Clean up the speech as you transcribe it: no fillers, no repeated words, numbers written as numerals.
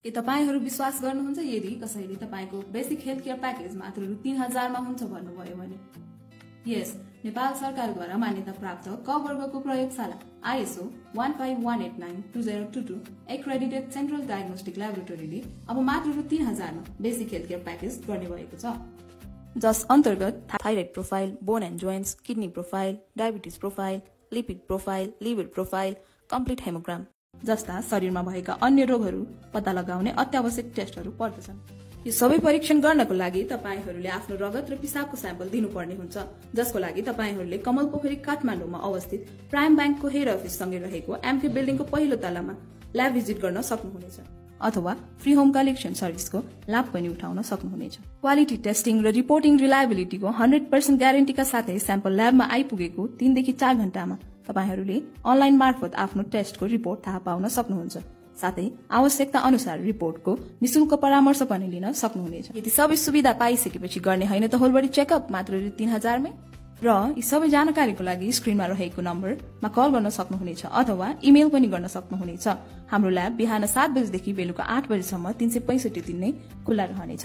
के तपाईहरू विश्वास गर्नुहुन्छ यदि कसैले तपाईको बेसिक हेल्थ केयर प्याकेज मात्र रु 3000 मा हुन्छ भन्नुभयो भने? यस, नेपाल सरकारद्वारा मान्यता प्राप्त क वर्गको प्रयोगशाला ISO 15189-2022 एक्रेडिटेड सेन्ट्रल डायग्नोस्टिक ल्याबोरेटरीले अब मात्र रु 3000 मा बेसिक हेल्थ केयर प्याकेज गर्ने भएको छ, जस अन्तर्गत thyroid profile, bone and joints, kidney profile, diabetes profile, lipid profile, liver profile, complete haemogram जस्ता शरीरमा भएका अन्य रोगहरू पत्ता लगाउने अत्यावश्यक टेस्टहरू पर्दछन्। यो सबै परीक्षण गर्नको लागि तपाईहरूले आफ्नो रगत र पिसाबको स्याम्पल दिनुपर्ने हुन्छ, जसको लागि तपाईहरूले कमल पोखरी काठमाडौँमा अवस्थित प्राइम ब्याङ्कको हेड अफिस सँगै रहेको एमके बिल्डिङको पहिलो तलामा ल्याब भिजिट गर्न सक्नुहुनेछ अथवा फ्री होम कलेक्सन सर्भिसको लाभ पनि उठाउन सक्नुहुनेछ। क्वालिटी टेस्टिङ र रिपोर्टिङ रिलायबिलिटीको 100% ग्यारेन्टीका साथै स्याम्पल ल्याबमा आइपुगेको 3 देखि 4 घण्टामा तपाईहरूले अनलाइन मार्फत आफ्नो टेस्टको रिपोर्ट थाहा पाउन सक्नुहुन्छ, साथै आवश्यकता अनुसार रिपोर्टको निशुल्क परामर्श पनि लिन सक्नुहुनेछ। यदि सबै सुविधा पाइसकेपछि गर्ने होइन त होल बडी चेकअप मात्र 3000 मै। र यी सबै जानकारीको लागि स्क्रिनमा रहेको नम्बरमा कल गर्न सक्नुहुनेछ अथवा इमेल पनि गर्न सक्नुहुनेछ। हाम्रो ल्याब बिहान 7 बजेदेखि बेलुका 8 बजेसम्म 365 दिन नै खुल्ला रहनेछ।